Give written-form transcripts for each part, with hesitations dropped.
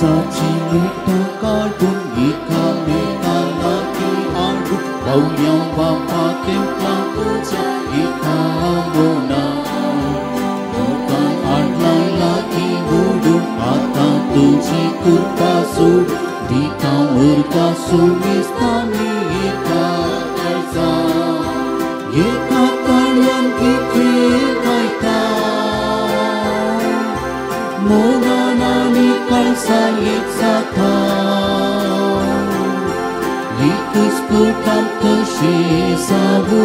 काळजाची मिठां काडून एकामेका लागीं हाडून पावया बापा तेंपला तुज्या एका मोना मोगान हाडलाय लागीं ओडून आतां तुजी कृपा सोड दिता उर्बा सुमिस्तानी एका काळजा एका ताळयान कितें गायता मोगान आनी काळजान एक जाता एकूच कुटांत तशें जावूं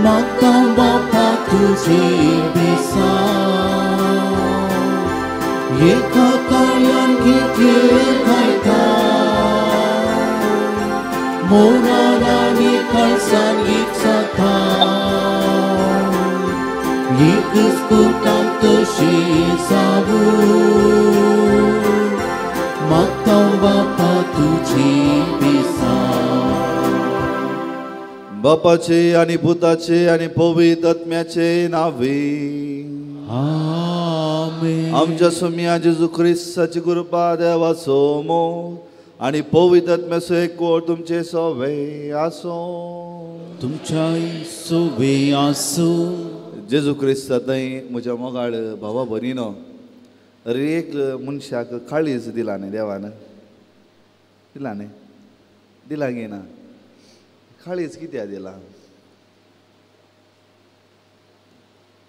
मागता बापा तुजें बेसांव एका ताळयान कितें गायता मोगान आनी काळजान एक जाता एकूच कुटांत तशें जावूं मागता बापा तुजें बेसांव. बापाचे आनी पुताचे आनी पवित्र आत्म्याचे नावे आमेन. आमच्या सोम्या जेजू क्रिस्ताची कृपा देवाचो मोग आनी पवित्र आत्म्याचो एकवट तुमचे सवे आसूं. तुमच्याय सोवे आसूं. जेजू क्रिस्ता थंय म्हज्या मोगाळ भावा भरिनो एक मनशाक काळीज दिला न्ही देवान दिला न्ही दिला गी ना काळीज कित्याक दिला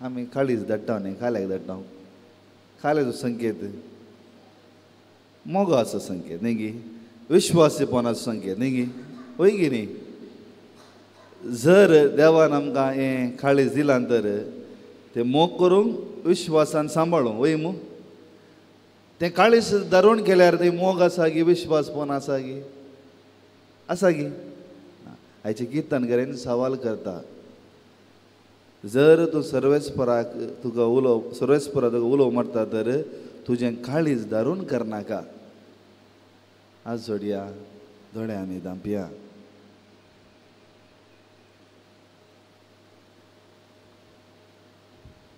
आमी काळीज धाडटा न्ही काल्याक धाडटा काल्याचो संकेत मोगाचो संकेत न्ही गी विश्वासीपणाचो संकेत न्ही गी वय गी न्ही. जर देवान आमकां हें काळीज दिलां तर तें मोग करूंक विश्वासान सांबाळूंक वय मू तें काळीज धरून केल्यार तें मोग आसा गी विश्वासपण आसा गी आसा गी. आयचे किर्तन करेन सवाल करता जर तूं सर्वेस्पराक तुका उलो सर्वेस्परा तुका उलो मारता तर तुजें काळीज धारून करनाका. आज जोडया दोळ्यांनी धांपया.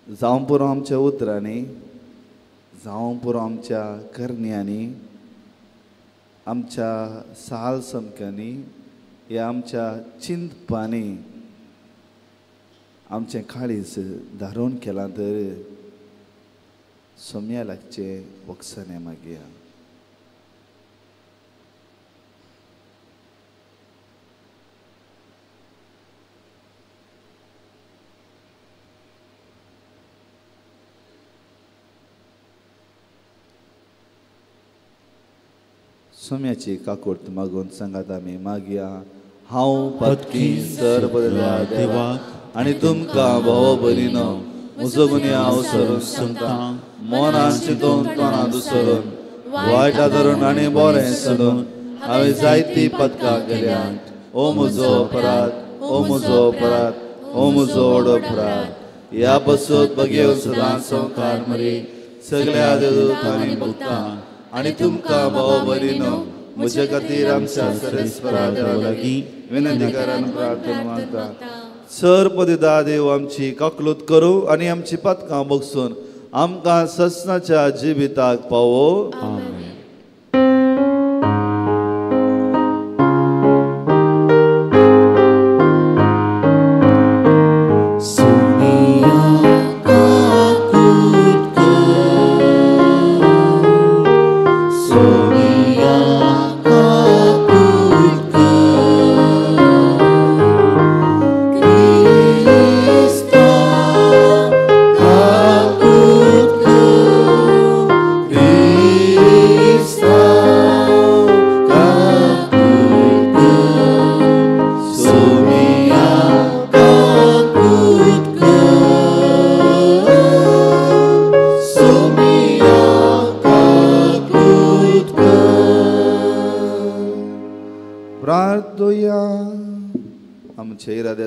जावं पुरो आमच्या उतरांनी जावं पुरो आमच्या करण्यांनी आमच्या साल समक्यांनी या आमच्या चिंतपांनी आमचें काळीज धारून केलां तर सोम्या लागचें वक्सने मागया. सोम्याची काकूर्त मागून सांगात आमी मागया. हांव पतकी सर बदल्या देवा आनी तुमकां भाव भरिनो म्हजो गुन्यांव सरून सांगता मनान चिंतून तोंडान दुसरून वायटा धरून आनी बरें सोडून हांवें जायती पदकां केल्यात. ओ म्हजो अपराध ओ म्हजो अपराध ओ म्हजो व्हड अपराध. ह्या पसून बगेवन सदां संवकार मरी सगळ्या देवदूतांनी भोगता आनी तुमकां भाव भरिनो म्हजे खातीर आमच्या सर्वेस्परा देवा लागीं विनंती करान प्रार्थना मागता. सर पदिदा देव आमची काकलूत करूं आनी आमची पातकां बगसून आमकां ससनाच्या जिविताक पावो. आमेन.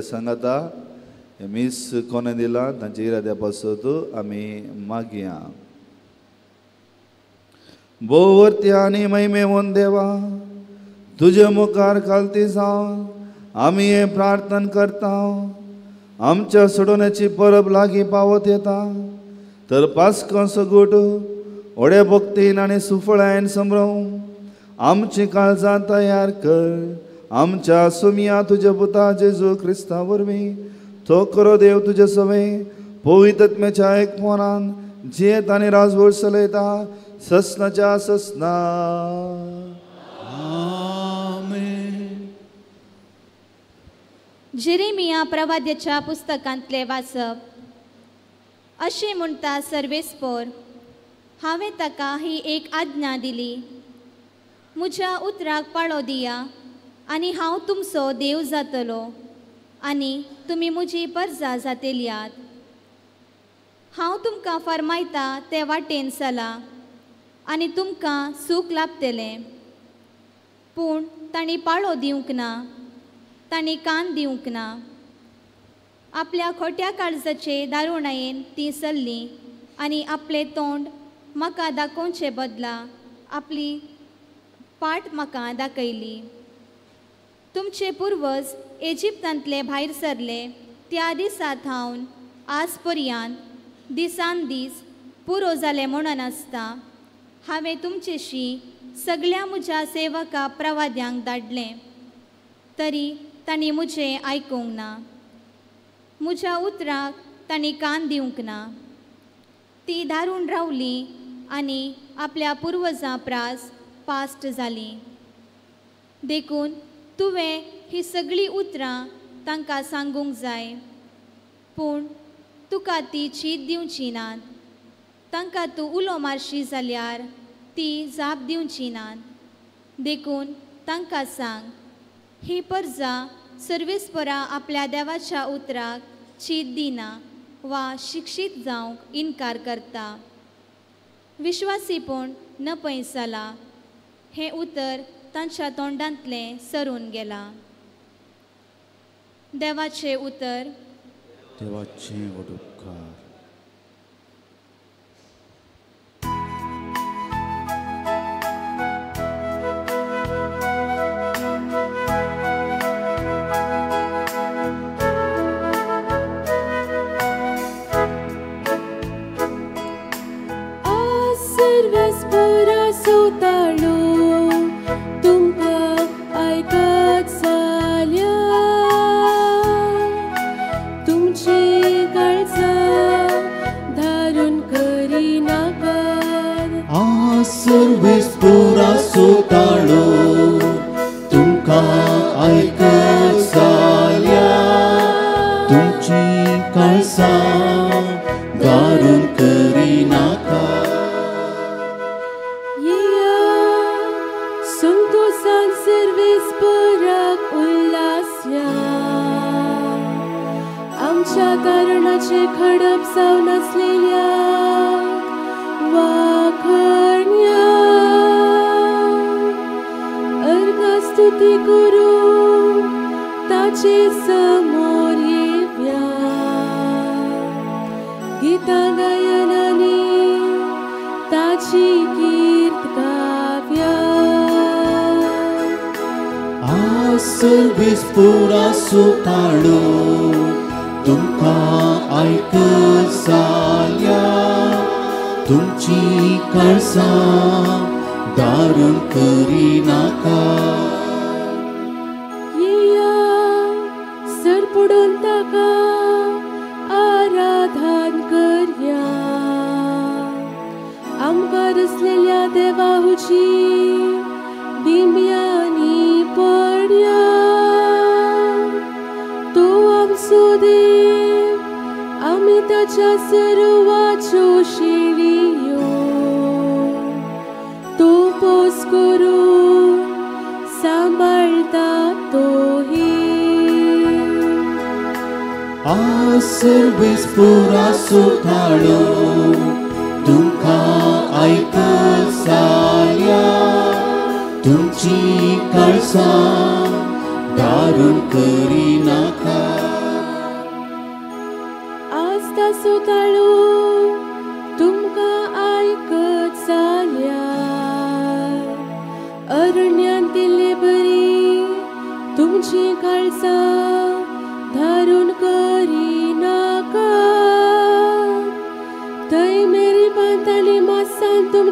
सांगाता मीस कोणें दिला तांच्या इराद्या पासत आमी मागया. भोवरती आनी महिमेवन देवा तुजे मुखार खालती जावन आमी हें प्रार्थना करता. आमच्या सोडोवण्याची परब लागीं पावत येता तर पास्कांचो गुट व्हडे भक्तीन आनी सुफळायन संभ्रम आमची काळजां तयार कर. आमच्या सुमिया तुज्या पुता जेजू क्रिस्ता वरवीं तो खरो देव तुजे सवे पवित्रत्म्याच्या एकपणान जियेत आनी राजवट चलयता ससनाच्या ससना. आमेन. जेरेमिया प्रवाद्याच्या पुस्तकांतले वाचप. अशें म्हणटा सर्वेस्पोर, हांवें ताका ही एक आज्ञा दिली, म्हज्या उतराक पाळो दिया आनी हांव तुमचो देव जातलो आनी तुमी म्हजी परजा जातेल्यात. हांव तुमकां फरमायता ते वाटेन चला आनी तुमकां सूख लाभतलें. पूण तांणी पाळो दिवंक ना, तांणी कान दिवंक ना. आपल्या खोट्या काळजाचे दारुणायेन तीं चल्लीं आनी आपलें तोंड म्हाका दाखोवचे बदला आपली पाट म्हाका दाखयली. तुमचे पुर्वज इजिप्तांतले भायर सरले त्या दिसा थावन आज पर्यंत दिसान दीस पुरो जाले म्हणून आसता हांवें तुमचेशी सगळ्या म्हज्या सेवका प्रवाद्यांक धाडलें, तरी तांणी म्हजें आयकूंक ना, म्हज्या उतराक तांणी कान दिवंक ना. ती दारून रावली आनी आपल्या पुर्वजां प्रास पास्ट जाली. देखून तुवें ही सगळीं उतरां तांकां सांगूंक जाय, पूण तुका ती चीत दिवची नात. तांकां तूं उलो मारशी जाल्यार ती जाप दिवची नात. देखून तांकां सांग, ही परजा सर्वेस्परा आपल्या देवाच्या उतराक चीत दिना वा शिक्षीत जावंक इनकार करता. विश्वासीपण नपय जाला हें उतर तांच्या तोंडांतलें सरून गेलां. देवाचें उतर. देवाचें व्हड उपकार.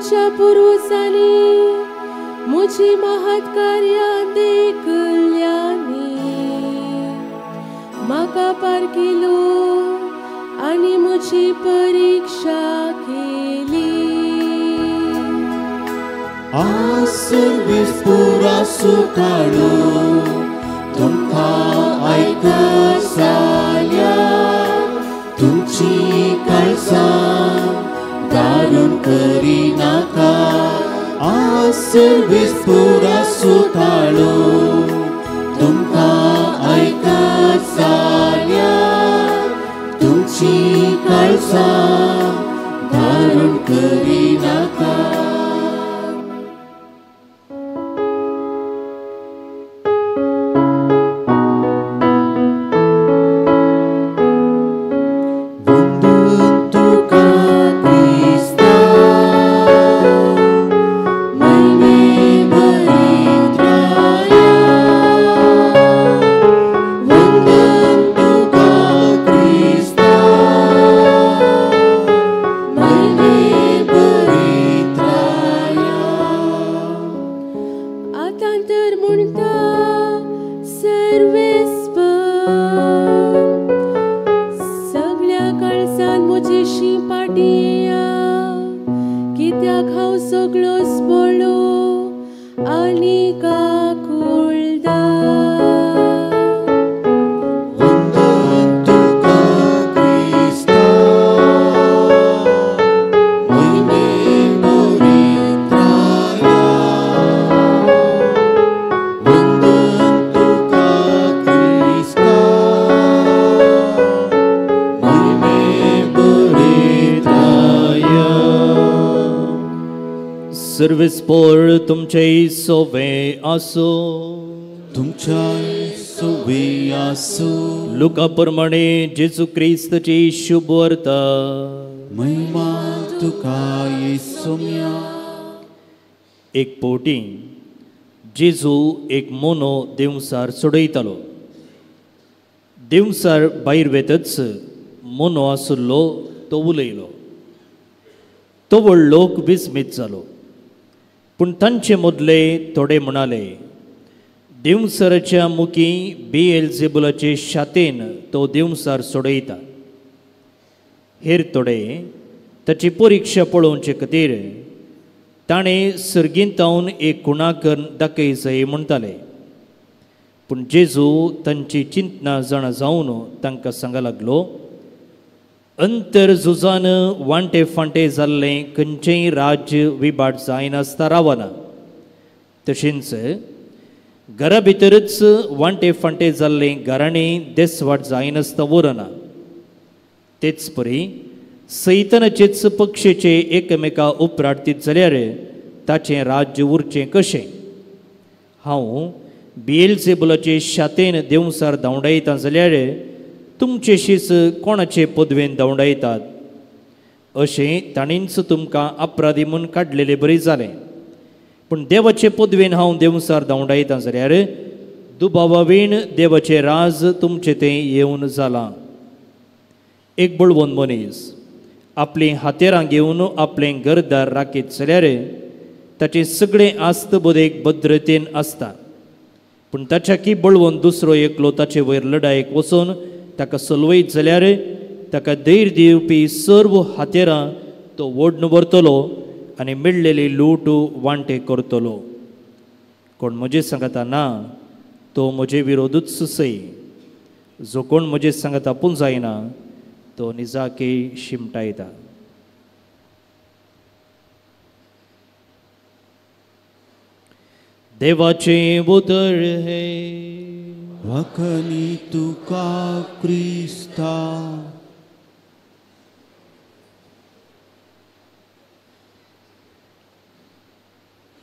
तुमच्या पुर्वजांनी म्हजी महत् कार्यां देखल्यांनी म्हाका पारखिलो आनी म्हजी परिक्षा केली. आज सर्वीस पुरा सुताळो तुमकां आयकत जाल्यार तुमची काळजां दारून करिनाका. आज सर्वीस पुरा सुताळो तुमकां आयकत जाल्यार तुमची काळजां दारून करिनाका. सर्वेस्पोर तुमचे सोवे आसो. तुमच्या सोवे आसो. लुका प्रमाणे जेजू क्रिस्तची शुभवार्ता. महिमा तुका येसुम्या. एक पोटी जेजू एक मोनो देवसार सोडयतालो. देवसार भायर वेतच मोनो आसलो तो उलयलो. तो व्हड लोक विस्मीत जालो. पूण तांचे मदले थोडे म्हणाले, देवसराच्या मुखी बेएल्जेबुलाचे शातेन तो देवसार सोडयता. हेर थोडे ताची परिक्षा पळोवचे खातीर ताणें सर्गींतावन एक खुणा करून दाखय जाय म्हणटाले. पूण जेजू तांची चिंतना जाणा जावन तांकां सांगा लागलो, अंतर झुजान वांटे फांटे जाल्लें खंयचेंय राज्य विभाट जायनासता रावना. तशेंच घरा भितरच वांटे फांटे जाल्लें घराणें देसवाट जायनासता उरना. तेच परी सैतानाचेच पक्षेचे एकमेका उपराटतीत जाल्यार ताचें राज्य उरचें कशें? हांव बेलजेबुलाचे शातेन देवसार धांवडायता जाल्यार तुमचे शीस कोणाचे पदवेन धांवडायतात? अशें ताणींच तुमकां अपराधी म्हूण काडलेले बरी जालें. पूण देवाचे पदवेन हांव देवसार धांवडायता जाल्यार दुबावावीण देवाचें राज तुमचें तें येवन जालां. एक बळवंत मनीस आपलीं हातेरां घेवन आपलें घरदार राखीत जाल्यार ताचें सगळें आस्त बोदेक भद्रतेन आसता. पूण ताच्या की बळवंत दुसरो एकलो ताचे वयर लडायेक वचून ताका सलवयत जाल्यार ताका धैर्य दिवपी सर्व हातेरां तो ओडून व्हरतलो आनी मेळ्ळेली लूट वांटे करतलो. कोण म्हजे सांगता ना तो म्हजे विरोधूच सय. जो कोण म्हजे सांगता पुंजायना तो निजाकी शिमटायता. देवाचें उतर हें. वखनी तुका क्रिस्ता.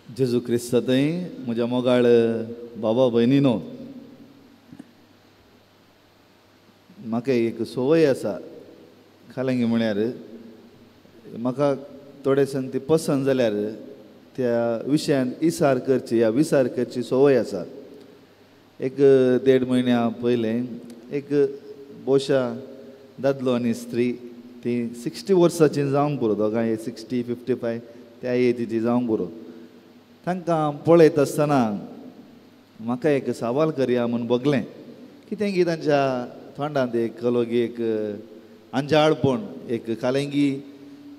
जेजू क्रिस्ता थंय म्हज्या मोगाळ बाबा भयणीनो, म्हाका एक संवय आसा. खालंगी म्हळ्यार म्हाका थोडे संग ती पसंत जाल्यार त्या विशयान इसार करची या विसार करची संवय आसा. एक 1.5 म्हयन्या पयलें एक बोशा दादलो आनी स्त्री ती 60 वर्सांची जावंक पुरो, दोगांय 60, 55 त्या एजीची जावंक बरो. तांकां पळयत आसतना म्हाका एक सवाल करया म्हूण बगलें कितें की तांच्या तोंडांत एक कलोगी एक अंजाळपण एक कालेंगी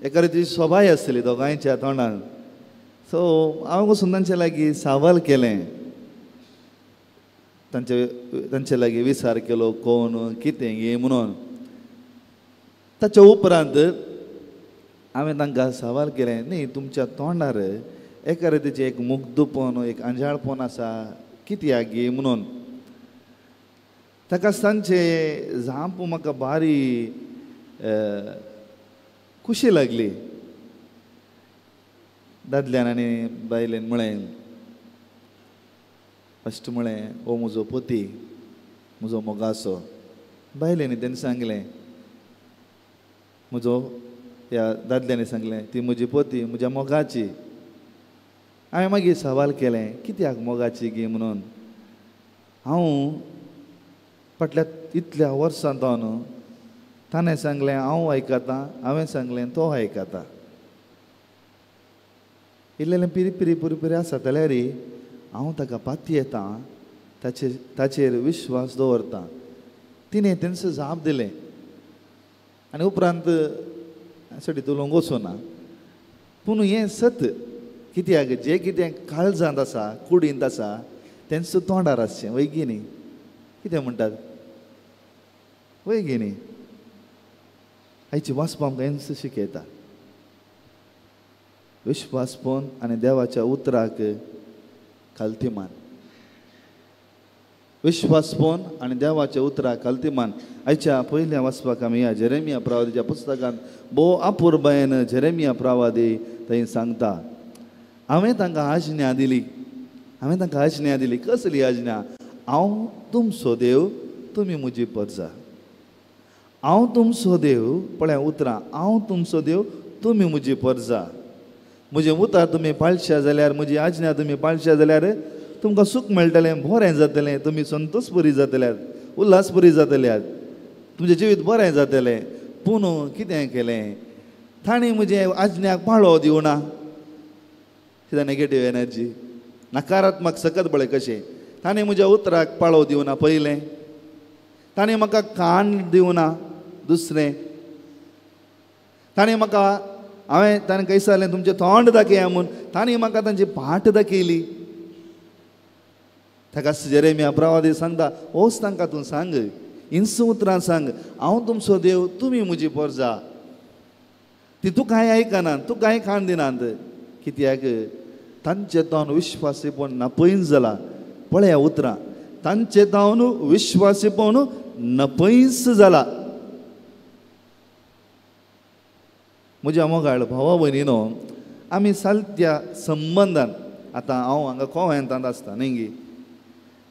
एका रितीची सोबाय आसली दोगांयच्या तोंडान. सो हांवें वचून तांचे लागीं सवाल केलें, तांचे तांचे लागीं विचार केलो कोण कितें हें म्हणून. ताच्या उपरांत हांवें तांकां सवाल केलें, न्ही तुमच्या तोंडार एका रितीचें एक मुग्धपण एक अंजाळपण आसा कित्याक गे म्हणून. ताका तांचे जाप म्हाका भारी खुशी लागली. दादल्यान आनी बायलेन म्हळें, फस्ट म्हळें हो म्हजो पती म्हजो मोगासो. बायलेन तेणें सांगलें म्हजो ह्या दादल्यांनी सांगलें ती म्हजी पती म्हज्या मोगाची. हांवें मागीर सवाल केलें कित्याक मोगाची गी म्हणून. हांव फाटल्या इतल्या वर्सां न्हू ताणें सांगलें हांव आयकतां, हांवें सांगलें तो आयकता. इल्लें पिरी पिरी पुरी पिरी आसा जाल्यार हांव ताका पातयेता, ताचेर ताचेर विश्वास दवरता. तिणें तेंचो जाप दिलें आनी उपरांत सडी उलोवंक वचूना. पूण हें सत कित्याक जें कितें काळजांत आसा कुडींत आसा तेंचो तोंडार आसचें वय न्ही. कितें म्हणटात वय न्ही. आयची वाचपा आमकां हेंच शिकयता, विश्वासपण आनी देवाच्या उतराक खालतीमान. विश्वासपण आनी देवाच्या उतराक खालतीमान. आयच्या पयल्या वाचपाक आमी ह्या जेरेमिया प्रवादीच्या पुस्तकांत भोव अपुरबायेन जेरेमिया प्रवादी थंय सांगता, हांवें तांकां आज्ञा दिली, हांवें तांकां आज्ञा दिली. कसली आज्ञा? हांव तुमचो देव तुमी म्हजी परजा. हांव तुमचो देव, पळय उतरां, हांव तुमचो देव तुमी म्हजी परजा. म्हजें उतर तुमी पाळशा जाल्यार, म्हजी आज्ञा तुमी पाळशा जाल्यार तुमकां सूख मेळटलें, बरें जातलें, तुमी संतोशपुरी जातल्यात, उल्हासपुरी जातल्यात, तुमचें जिवीत बरें जातलें. पूण कितें केलें तांणी? म्हजें आज्ञाक पाळो दिवना. कितें नेगेटीव एनर्जी, नकारात्मक सकत पळय कशें. ताणें म्हज्या उतराक पाळो दिवना पयलें, ताणें म्हाका कान दिवना दुसरें, ताणें म्हाका हांवें ताणें खंय सांगलें तुमचें तोंड दाखया म्हूण, ताणें म्हाका तांची पाट दाखयली. ताका जेरेमिया प्रवादी सांगता, ओच तांकां तूं सांग, इंस उतरां सांग, हांव तुमचो देव तुमी म्हजी परजा. ती तूं कांय आयकनात, तूं कांय कान दिनात. कित्याक तांचे तावन विश्वासीपण नपयन जाला. पळया उतरां, तांचे तावन विश्वासीपण नपयस जाला. म्हज्या मोगाळ भावा भयणीनो, आमी सालत्या संबंदान आतां हांव हांगा कोवेंतांत आसता न्ही गी,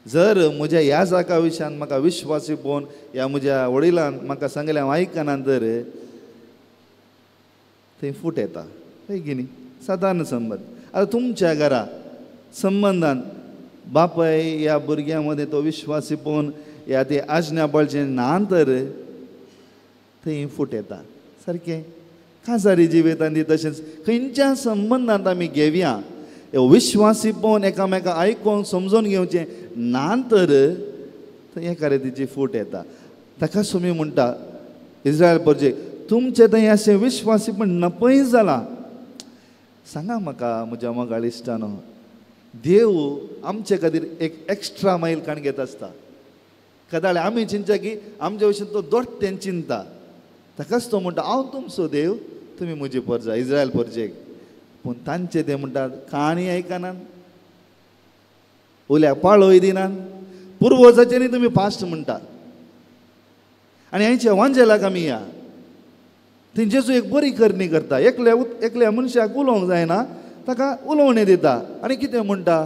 जर म्हज्या ह्या जागा विशयान म्हाका विश्वासीपण ह्या म्हज्या वडिलान म्हाका सांगलें हांव आयकना तर थंय फूट येता हय की न्ही. सादारण संबंद. आतां तुमच्या घरा संबंदान बापाय ह्या भुरग्यां मदें तो विश्वासीपण ह्या ते आज्ञा पाळचें ना तर थंय फूट येता. सारकें काजारी जिवितांत तशेंच खंयच्या संबंदांत आमी घेवया विश्वासीपण एकामेका आयकून समजून घेवचें ना तर थंय एका रितीची फूट येता. ताका सुमी म्हणटा इस्रायल परजे तुमचें थंय अशें विश्वासीपण नपय जालां. सांगा म्हाका म्हज्या मोगाळ इश्टानो, देव आमचे खातीर एक एक्स्ट्रा मायल काण घेत आसता. कदाळे आमी चिंतता की आमच्या विशीं तो दोट्टेन चिंता. ताकाच तो म्हणटा हांव तुमचो देव तुमी म्हजी परजा इस्रायल परजेक. पूण तांचे ते म्हणटात काणी आयकनात, उल्या पाळोय दिनात, पुर्वजाचे न्ही तुमी पास्ट म्हणटात. आनी हांचे वांजेलाक आमी या थंय जेजू एक बरी करणी करता, एकल्या एकल्या मनशाक उलोवंक जायना ताका उलोवणें दिता आनी कितें म्हणटा,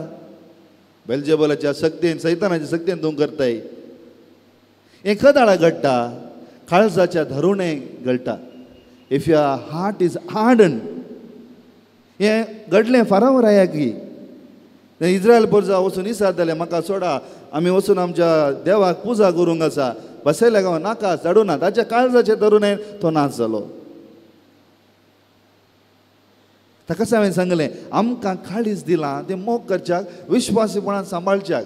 बेलजेबलाच्या शक्तीन सैतानाच्या शक्तीन तूं करताय. हें कदाळा घडटा, काळजाच्या धरुणें घडटा. If your heart is harden, हें घडलें फारावरायाक की इस्रायल परजा वचून इसारताले म्हाका सोडा, आमी वचून आमच्या देवाक पुजा करूंक आसा, बसयल्या गांव नाका चडूना. ताच्या काळजाचे धरुणें तो नाच जालो. ताकाच हांवें सांगलें आमकां काळीज दिलां तें मोग करच्याक, विश्वासीपणान सांबाळच्याक.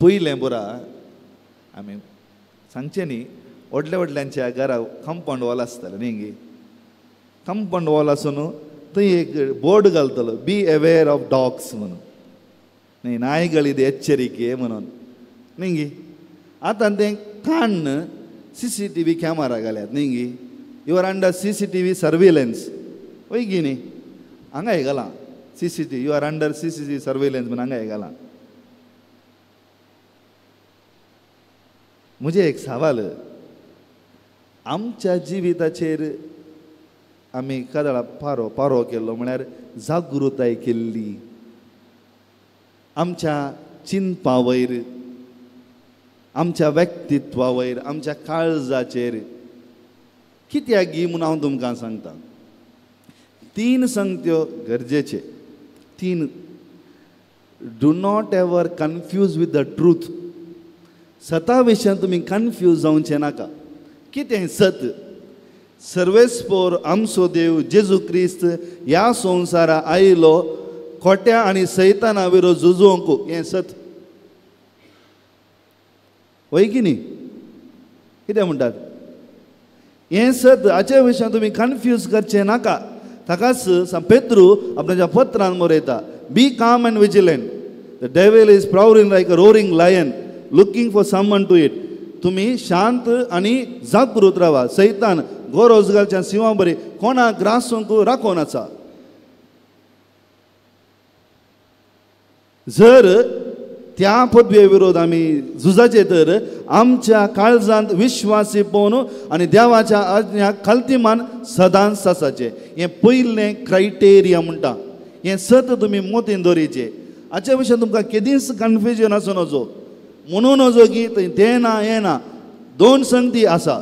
पयलें पुरा आमी सांगचें न्ही, व्हडल्या व्हडल्यांच्या घरा कंपावंड वॉल आसतालें न्ही गे. कंपावंड वॉल आसून थंय एक बोर्ड घालतलो, बी अवेर ऑफ डॉग्स म्हणून, न्ही नायगळी एच्चरिके म्हणून न्ही गे. आतां तें काण्ण CCTV camera घाल्यात न्ही गे. You are under CCTV surveillance वय गी न्ही. हांगा हें घालां CCTV, you are under CCTV surveillance म्हूण हांगा हें घालां. म्हजें एक सवाल, आमच्या जिविताचेर आमी कादळा पारो पारो केल्लो म्हळ्यार जागृताय केल्ली आमच्या चिंतपा वयर, आमच्या व्यक्तित्वा वयर, आमच्या काळजाचेर कित्याक गी म्हूण हांव तुमकां सांगता. तीन संगत्यो गरजेचे, तीन. Do not ever confuse with the truth. सता विशयान तुमी कन्फ्यूज जावचें नाका. कितें सत? सर्वेस्पोर आमचो देव जेजू क्रिस्त ह्या संवसारा आयलो खोट्या आनी सैताना विरोध झुजोवंक, हें सत वय की न्ही? कितें म्हणटात? हें सत. हाचे विशयान तुमी कन्फ्यूज करचें नाका. ताकाच पेत्रू आपणाच्या पत्रान बरयता, be calm and vigilant, the devil is prowling like a roaring lion looking for someone to eat. तुमी शांत आनी जागृत रावा, सैतान गोरोज घालच्या सिंवा बरी कोणाक ग्रासूंक राखोन आसा. जर त्या पदवे विरोध आमी झुजाचे तर आमच्या काळजांत विश्वासी पळोवन आनी देवाच्या आज्ञा खालतीमान सदांच आसाचें. हें पयलें क्रायटेरिया म्हणटा. हें सत तुमी मोतीन दवरीचें. हाच्या विशयान तुमकां केदींच कन्फ्युजन आसूं नजो, म्हणून नजो की थंय तें ना हें ना. दोन संगती आसा,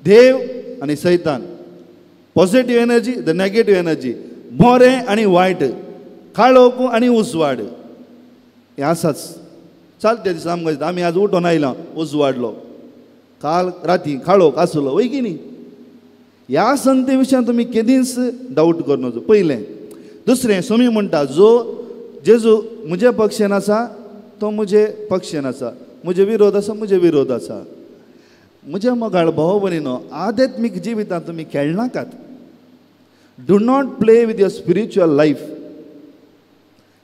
देव आनी सैतान. Positive energy, the negative energy, बरें आनी वायट, काळोख आनी उजवाड, हें आसाच. चलते दिसा आमकां दिसता आमी आज उठोन आयला उजवाडलो, काल राती काळोख आसलो वय की न्ही. ह्या संगती विशयान तुमी केदींच डावट करूं नजो. पयलें. दुसरें, स्वामी म्हणटा जो जेजू म्हज्या पक्षान आसा तो म्हजे पक्षान आसा, म्हजे विरोध आसा म्हजे विरोध आसा. म्हज्या मोगाळ भाव भयणीनो, आध्यात्मीक जिवितांत तुमी खेळनाकात. Do not play with your spiritual life.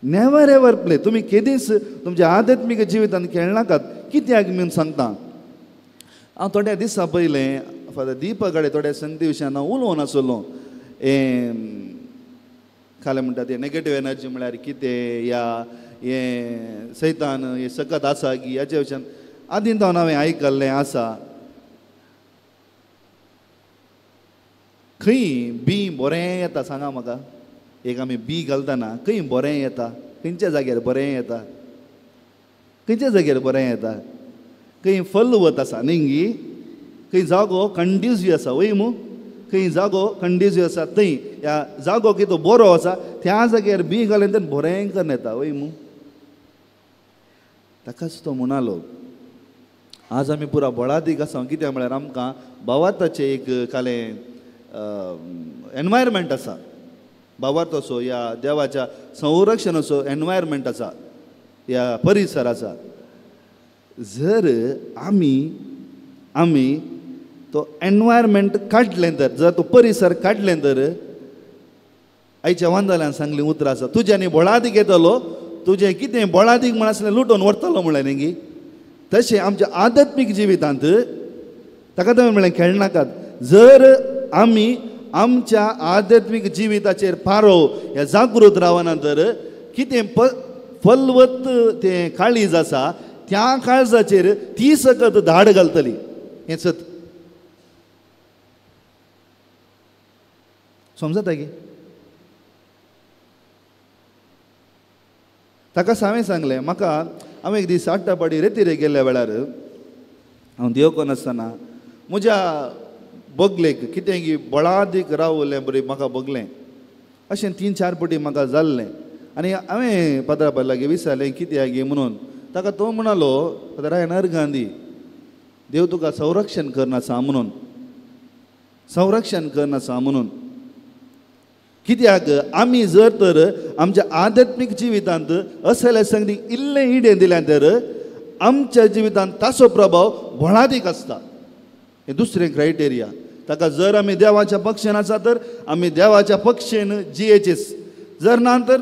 Never ever play. तुमी केदींच तुमच्या आध्यात्मीक जिवितांत खेळनाकात. कित्याक म्हूण सांगता, हांव थोड्या दिसां पयलें फादर दीपा कडेन थोड्या संगती विशयान हांव उलोवन आसलो. हें खालें म्हणटा तें नेगेटीव एनर्जी म्हळ्यार कितें, या हें सैतान हें सकत आसा की हाच्या विशयान आदीं जावन हांवें आयकल्लें आसा. खंय बी बरें येता सांगा म्हाका. एक आमी बी घालतना खंय बरें येता, खंयच्या जाग्यार बरें येता, खंयच्या जाग्यार बरें येता, खंय फलवत आसा न्ही गी, खंय जागो कंड्युजीव आसा वय मू, खंय जागो कंड्युजीव आसा थंय ह्या जागो कितें बरो आसा त्या जाग्यार बी घालें तर बरें करून येता वय मू. ताकाच तो म्हणालो आज आमी पुरा बळादीक आसा. कित्याक म्हळ्यार आमकां भावार्थाचें एक कालें एनवायरमेंट आसा, भावार्थाचो ह्या देवाच्या संरक्षणाचो एनवायरमेंट आसा, ह्या परिसर आसा. जर आमी आमी तो एनवायरमेंट काडलें तर, जर तो परिसर काडलें तर, आयच्या वांदल्यान सांगलीं उतरां आसा, तुज्यानी बळादीक येतलो, तुजें कितें बळादीक म्हण आसलें लुटोवन व्हरतलो म्हणलें न्ही गी. तशें आमच्या आध्यात्मीक जिवितांत ताका तुवें म्हणलें खेळनाकात. जर आमी आमच्या आध्यात्मीक जिविताचेर पारो ह्या जागृत रावना तर कितें फलवत तें काळीज आसा त्या काळजाचेर ती सकत धाड घालतली. हें सत समजता की. ताका हांवें सांगलें म्हाका हांवें एक दीस आट्टापाडी रेतिरे गेल्ल्या वेळार हांव देव नासतना म्हज्या बगलेक कितें की बळादीक रावलें बरें म्हाका बगलें अशें 3-4 पटी म्हाका जाल्लें. आनी हांवें पाद्रा लागीं विचारलें कित्याक गे म्हणून. ताका तो म्हणालो फादर हांवें अर्गां दी. देव तुका संरक्षण करनासा म्हणून, संरक्षण करनासा म्हणून. कित्याक आमी जर तर आमच्या आध्यात्मीक जिवितांत असल्या संगती इल्लें इडें दिल्यां तर आमच्या जिवितांत ताचो प्रभाव व्हडादीक आसता. हें दुसरें क्रायटेरिया. ताका जर आमी देवाच्या पक्षेन आसा तर आमी देवाच्या पक्षेन जियेचेच, जर ना तर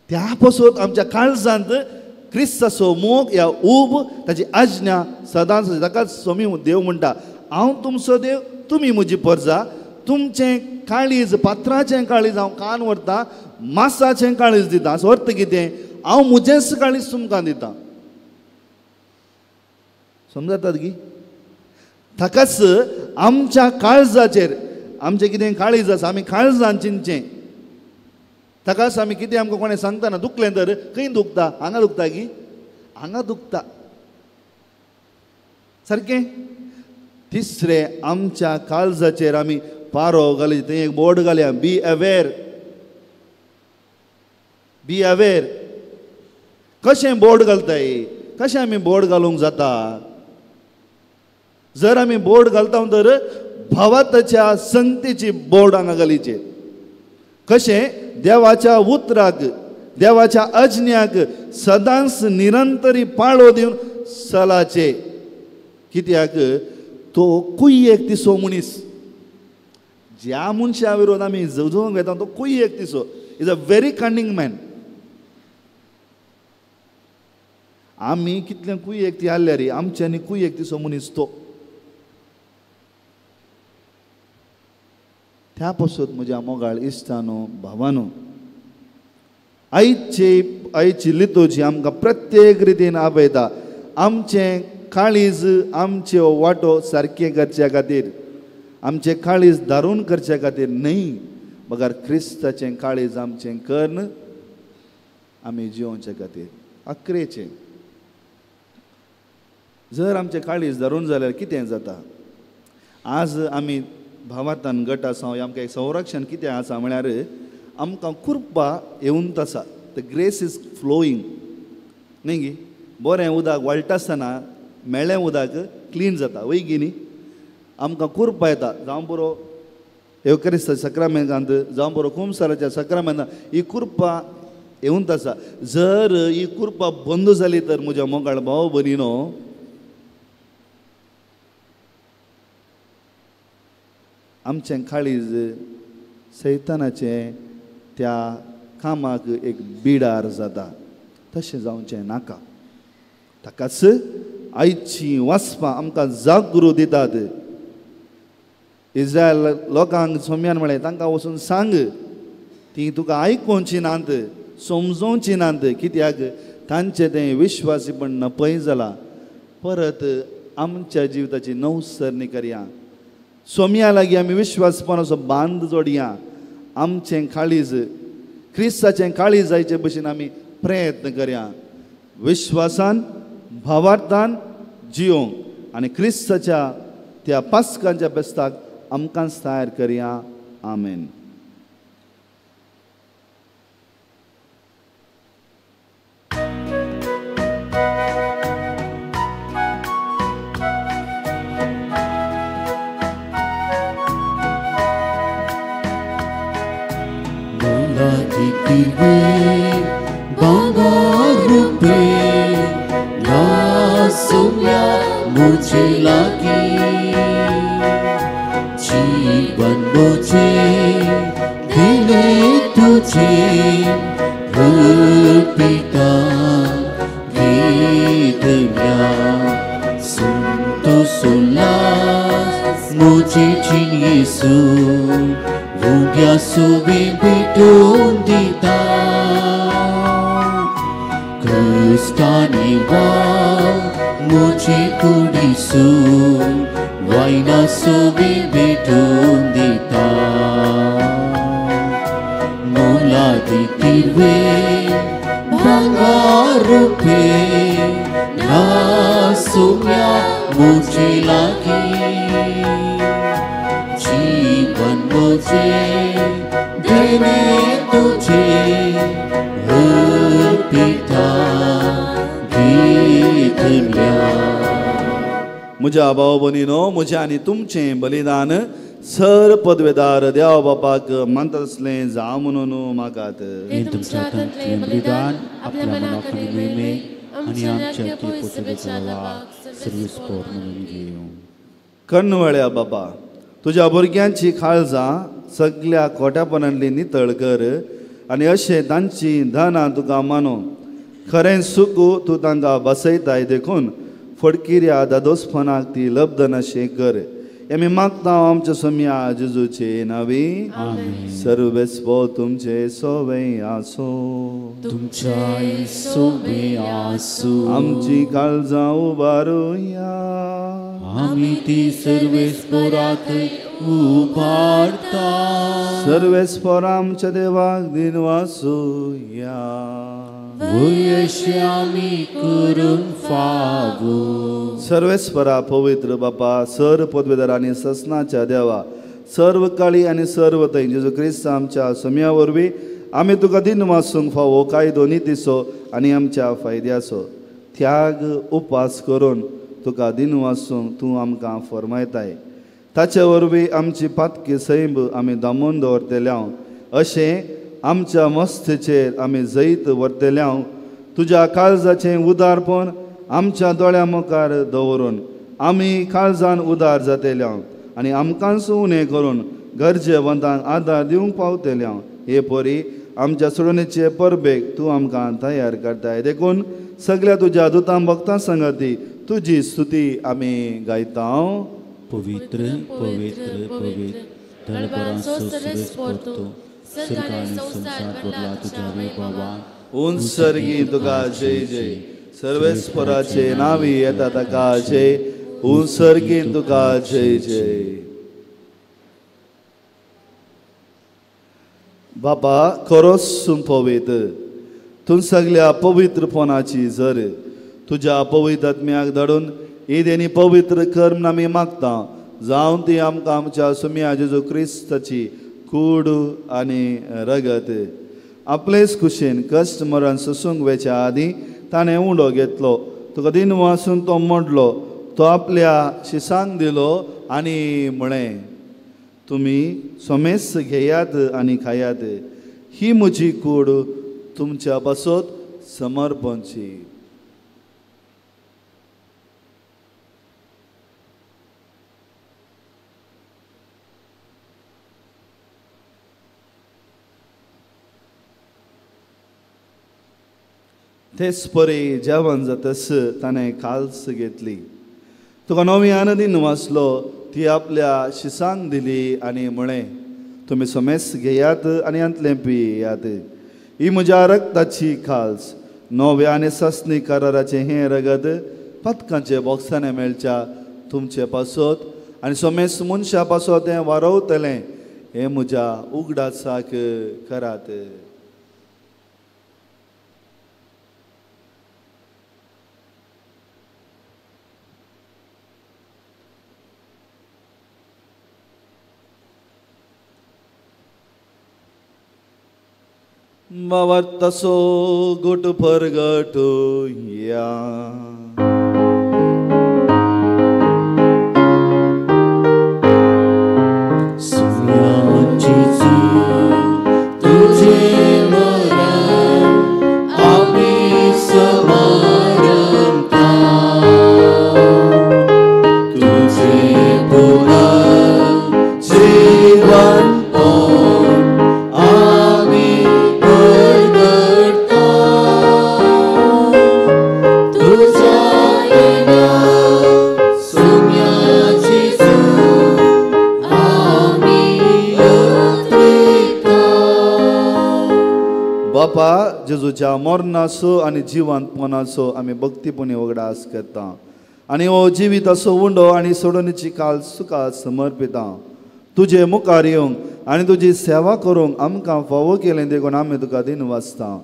त्या पासून आमच्या काळजांत क्रिस्ताचो मोग ह्या ऊब ताची आज्ञा सदांच. ताका स्वामी देव म्हणटा, हांव तुमचो देव, तुमी म्हजी परजा. तुमचें काळीज, पात्राचें काळीज हांव कान व्हरता, मासाचें काळीज दिता. हाचो अर्थ कितें? हांव म्हजेंच काळीज तुमकां दिता. समजतात की? ताकाच आमच्या काळजाचेर, आमचें कितें काळीज आसा, आमी काळजान चिंतचें. ताकाच आमी कितें आमकां कोणें सांगता ना, दुखलें तर खंय दुखता? हांगा दुखता की? हांगा दुखता सारकें. तिसरें, आमच्या काळजाचेर आमी पारो घाली, थंय एक बोर्ड घालया, बी अवेर. Be aware. कशें बोर्ड घालताय? कशें आमी बोर्ड घालूंक जाता? जर आमी बोर्ड घालता तर भावाताच्या संगतीची बोर्ड हांगा घालीचे. कशें? देवाच्या उतराक, देवाच्या आज्ञाक सदांच निरंतरी पाळो दिवन चलाचे. कित्याक तो कुयेक तिसो मनीस, ज्या मनशा विरोध आमी झुजूंक वेता तो कुयेक तिसो, is a very cunning man. आमी कितलें कुयेक ती आहल्यार आमच्यांनी कुयेक तिसो मनीस तो. त्या पासून म्हज्या मोगाळ इश्टानो, भावानो, आयचे आयची लितोजी आमकां प्रत्येक रितीन आपयता आमचें काळीज, आमचे वांटो सारकें करच्या खातीर, आमचें काळीज दारून करच्या खातीर न्हय, बगर क्रिस्ताचें काळीज आमचें कर्ण आमी जिवोवचे खातीर. अकरेचें, जर आमचें काळीज दारून जाल्यार कितें जाता? आज आमी भावार्थान गट आसा, आमकां एक संरक्षण कितें आसा म्हळ्यार आमकां कृपा येवंत आसा. The grace is flowing न्ही गी? बरें उदक वळटा आसतना मेळ्ळें उदक क्लीन जाता वय गी न्ही? आमकां कृपा येता. जावं बरो येवकरिस्त सक्रामेंतांत, जावं बरो कुमसाराच्या सक्रामेंतांत ही कृपा येवंत आसा. जर ही कृपा बंद जाली तर म्हज्या मोगाळ भाव भयणीनो, आमचें काळीज सैतानाचें त्या कामाक एक बिडार जाता. तशें जावचें नाका. ताकाच आयची वाचपां आमकां जागृत दितात. इस्रायल लोकांक सोम्यान म्हळें, तांकां वचून सांग, ती तुका आयकोवची नात, समजोवची नात, कित्याक तांचें तें विश्वासीपण नपय जालां. परत आमच्या जिविताची नवसरणी करया. सोम्या लागीं आमी विश्वासपणाचो बांद जोडया. आमचें काळीज क्रिस्ताचें काळीज जायचे भशेन आमी प्रयत्न करया. विश्वासान, भावार्थान जियोंक आनी क्रिस्ताच्या त्या पास्कांच्या बेस्ताक आमकांच तयार करया. आमेन. मुझे लागी जीवन मुझे दिले तुझे पिता गीतव्या सुन सुला मुझे जियेसू भुग्या सुबे भेटून दिता क्रिस्तानी वाव मुझे कुडीसू वायना सुबे भेटून दिता मुलादी तिरवे भांगार रुपे ना सुम्या मुझे लागी जीवन मुझे देने तुझे पिता। म्हज्या भाव भयणीनो, म्हजें आनी तुमचें बलिदान सर पदवेदार देव बापाक मानता तसलें जावं म्हणून मागात. तुमच्या हातांतलें बलिदान आपल्या मनाक आनी मोहिमेक आनी आमच्या सर्वीस म्हणून घेवं. कन्वळ्या बाबा, तुज्या भुरग्यांची काळजां सगल्या खोट्यापणांतली नितळ कर आनी अशें तांची धनां तुका मानूं. खरें सुख तूं तांकां बसयताय देखून फडकिऱ्या दादोसपणाक ती लब्धनाशें कर. आमी मागता आमच्या सोम्या जेजूचे नांवी. सर्वेस्पो तुमचे सोवे आसो. तुमच्याय सोवे आसूं. आमची काळजां उबारुया. आमी ती सर्वेस्पोराक उबारता. सर्वेस्पोर आमच्या देवाक दिनवासुया. वयशी आमी करूंक फावो. सर्वेस्परा पवित्र बापा, सर पदवेदार आनी ससनाच्या देवा, सर्व काळी आनी सर्व थंय जेजू क्रिस्त आमच्या सोम्या वरवीं आमी तुका दिनवासूंक फावो कायदो नितीचो आनी आमच्या फायद्याचो त्याग उपास करून तुका दिनवासूंक तूं आमकां फरमायताय. ताचे वरवीं आमची पातकी सैंब आमी दामून दवरतले हांव, अशें आमच्या मस्तेचेर आमी जैत व्हरतले हांव. तुज्या काळजाचें उदारपण आमच्या दोळ्या मुखार दवरून आमी काळजान उदार जातले हांव आनी आमकांच उणें करून गरजेवंतांक आदार दिवंक पावतले हांव. हे परी आमच्या सोडणेचे परबेक तूं आमकां तयार करताय देखून सगल्या तुज्या दुतां भक्तां संगती तुजी स्तुती आमी गायता. पवित्र पवित्र पवित्र दळबरांचो सर्वेस्पोर तूं, स्वर्ग आनी संवसार भरला तुज्या वैभवान. उंसर्गी तुका जय जय. सर्वेस्पराचे नावी येता ताका जय. उंसर्गी तुका जय जय. बाबा खरोच पवित्र, तूं सगल्या पवित्रपणाची जर तुज्या पवित्र आत्म्याक धाडून ईद आनी पवित्र कर्म आमी मागता, जावन ती आमकां आमच्या सुम्या जेजू क्रिस्ताची कूड आनी रगत. आपलेच कुशीन कश्ट मरण सोसूंक वेच्या आदीं ताणें उंडो घेतलो, तुका दिन वासून तो मोडलो, तो आपल्या शिसांक दिलो आनी म्हळें, तुमी सोमेस घेयात आनी खायात, ही म्हजी कूड तुमच्या पासत समर्पणची. तेच परी जेवण जातस ताणें काल्स घेतली, तुका नवी आनंदीन वाचलो, ती आपल्या शिसांक दिली आनी म्हळें, तुमी सोमेस घेयात आनी हांतलें पियात, ही म्हज्या रक्ताची काल्स, नव्या आनी सासणी कराराचें हें रगत पदकांचे बॉक्सांनी मेळच्या तुमचे पासत आनी सोमेस मनशा पासत तें वारवतलें, हें म्हज्या उगडासाक करात. भावार्थाचो गुट परगटुया. सुम्याची तुझे मरण आमी समारंभता, तुझे पुनर्जीवन आमी परगटता, तुझ्या येण्या सुम्याची आमी अत्रिता. बापा जेजूच्या मरणाचो आनी जिवंतपणाचो आमी भक्तीपणी उगडास करता आनी हो जिविताचो उंडो आनी सोडणीची काल तुका समर्पिता. तुजे मुखार येवंक आनी तुजी सेवा करूंक आमकां फावो केलें देखून आमी तुका दिन वाचता.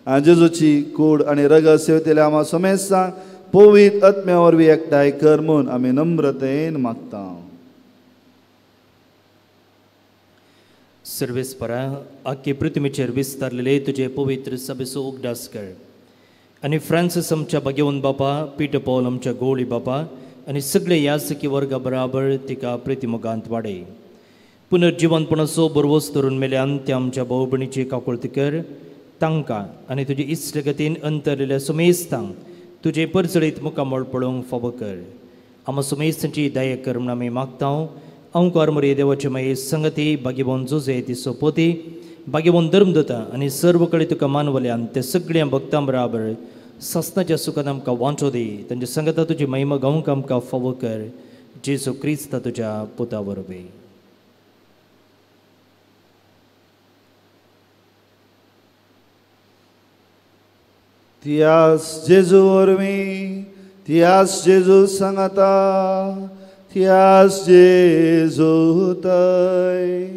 आनी जेजूची कूड आनी रगत सेवतल्या आमा समेस्तांक पवित्र आत्म्या वरवीं एकठांय कर म्हूण आमी नम्रतेन मागता. सर्वेस्परा आख्खे पृथ्वीचेर विस्तारलेले तुजे पवित्र सभेचो उगडास कर आनी फ्रांसीस आमच्या भाग्यवंत बापा, पीटर पॉल आमच्या गोळी बापा, आनी सगळे यासकी वर्गा बराबर तिका प्रितीमुखांत वाडय. पुनर्जिवनपणाचो बरवस धरून मेल्यान त्या आमच्या भाव भयणीची काकुळती कर. तांकां आनी तुजे इश्टगतीन अंतरलेल्या सुमेस्तांक तुजें परजळीत मुखामळ पळोवंक फावो कर. आमा सुमेस्तांची दया कर म्हूण आमी मागता. अंकार मरे देवाचे मागीर संगती भाग्यवन जुजे ती सोपोती भाग्यवन धर्मदूता आनी सर्व कडेन तुका मानवल्यान ते सगळ्या भक्तां बराबर सस्नाच्या सुखान आमकां वांचो दी. तांच्या संगता तुजी महिमा गावंक आमकां फावो कर. जेजू क्रिस्ता तुज्या पुता वरवीं. तियास जेजू वरवीं, तियास जेजू सांगाता, तियास जेजू तय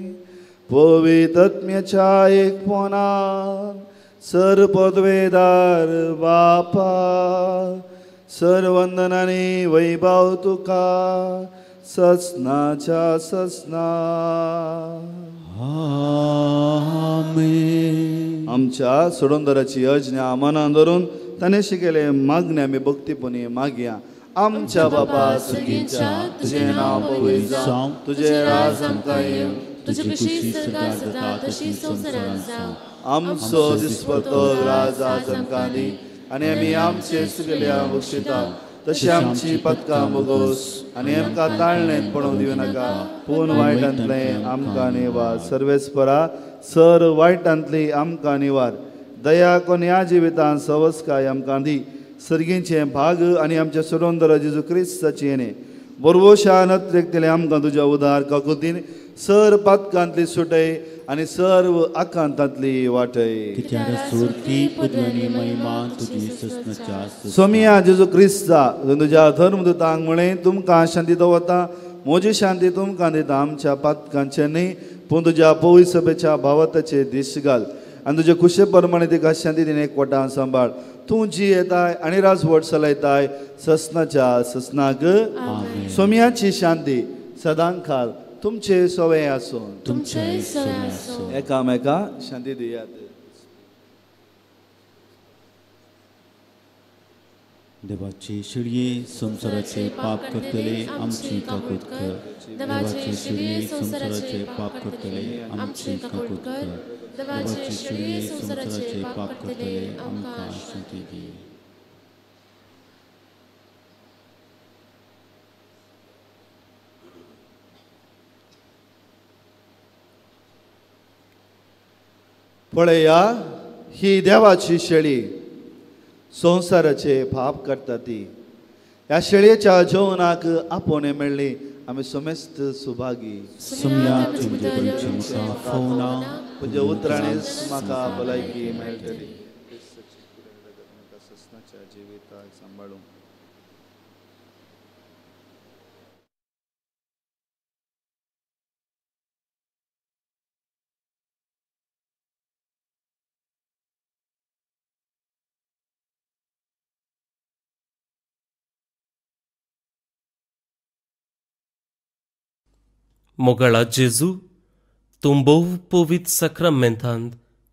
पवित्रत्म्याच्या एकपणान सर पदवेदार बापा सर वंदनानी वैभव तुका ससनाच्या ससना. आमेन. आमच्या सोडोंदराची अज्ञा मनान धरून ताणें शिकयले मागणे आमी भक्तीपणी मागया. आमच्या बापा सुगीच्या तुजें नांव पवित्र जावं, तुजें राज आमकां येवं, तुजी खुशी स्वर्गार जाता तशी संवसारांत जावं. आमचो दिसपट्टो राज आज आमकां दी आनी आमी आमचे सुगल्या बक्षिता तशी आमची पदकां बोगोस आनी आमकां ताळणेंत पडोवंक दिवं नाका, पूण वायटांतलें आमकां निवार. सर्वेस्परा सर वायटांतली आमकां निवार. दया कोन ह्या जिवितांत सवस्काय आमकां दी. सर्गींचें भाग आनी आमच्या सुरंदर जेजू क्रिस्ताची येणें बरवोशा नत्रेकतलें आमकां तुज्या उदार काकुतीन सर पातकांतली सुटय आनी सर्व आकांतांतली वाटय. सोमिया जेजू क्रिस्ता तुज्या धर्मदूतांक म्हळें तुमकां शांती दवरता, म्हजी शांती तुमकां दिता. आमच्या पातकांचें न्हय पूण तुज्या पवित्र सभेच्या भावाताचे दीस घाल आनी तुजे खुशे प्रमाणे तिका शांती दिवन एकवटान सांबाळ. तूं जी येताय आनी राजवट चलयताय ससनाच्या ससनाक. सोमियाची शांती सदांकाल तुमचे सवे आसून एकामेका शांती दियात. देवाचे शिळये संवसाराचे पाप करतले आमची काकूत कर. देवाचे शिळये संवसाराचे पाप करतले आमची काकूत कर. देवाचे शिळये संवसाराचे पाप करतले आमकां शांती दी. पळया ही देवाची शेळी संवसाराचे पाप करता ती. ह्या शेळयेच्या जेवणाक आपोवणें मेळ्ळी आमी समेस्त सुभागी. तुज्या उतरांनीच म्हाका भलायकी मेळटली. ससनाच्या जिविताक सांबाळूंक. मोगाळा जेजू, तूं भोव पवित्र साक्रामेंतांत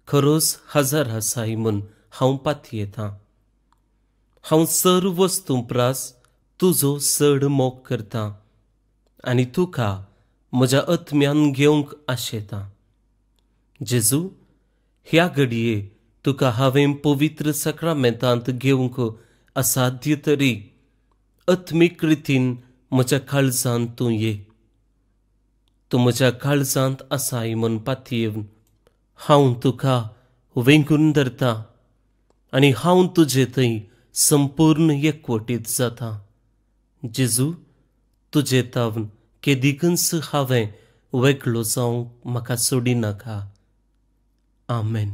खरोच हजर आसाय म्हूण हांव पातयेतां. हांव सर्व वस्तूं प्रास तुजो चड मोग करतां आनी तुका म्हज्या आत्म्यान घेवंक आशेतां. जेजू, ह्या घडये तुका हांवें पवित्र साक्रामेंतांत घेवंक असाध्य तरी आत्मीक रितीन म्हज्या काळजांत तूं ये. तूं म्हज्या काळजांत आसाय म्हूण पातयेवन हांव तुका वेंगून धरता आनी हांव तुजे थंय संपूर्ण एकवटीत जाता. जेजू, तुजे तावन केदिकूच हांवें वेगळो जावंक म्हाका सोडिनाका. आमेन.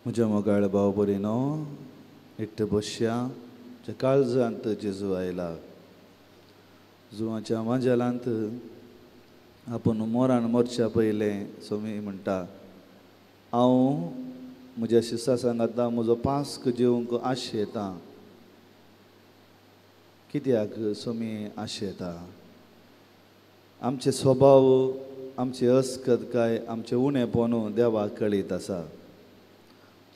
म्हज्या मोगाळ भाव भयणीनो, एकटे बसया. म्हज्या काळजांत जेजू आयला. जुवाच्या माजेलांत आपूण मोरान मोरच्या पयलें सोमी म्हणटा, हांव म्हज्या शिस्ता सांगाता म्हजो पास्क जेवंक आशेता. कित्याक सोमी आशेता? आमचे स्वभाव, आमचे अस्कतकाय, आमचें उणेपण देवाक कळीत आसा.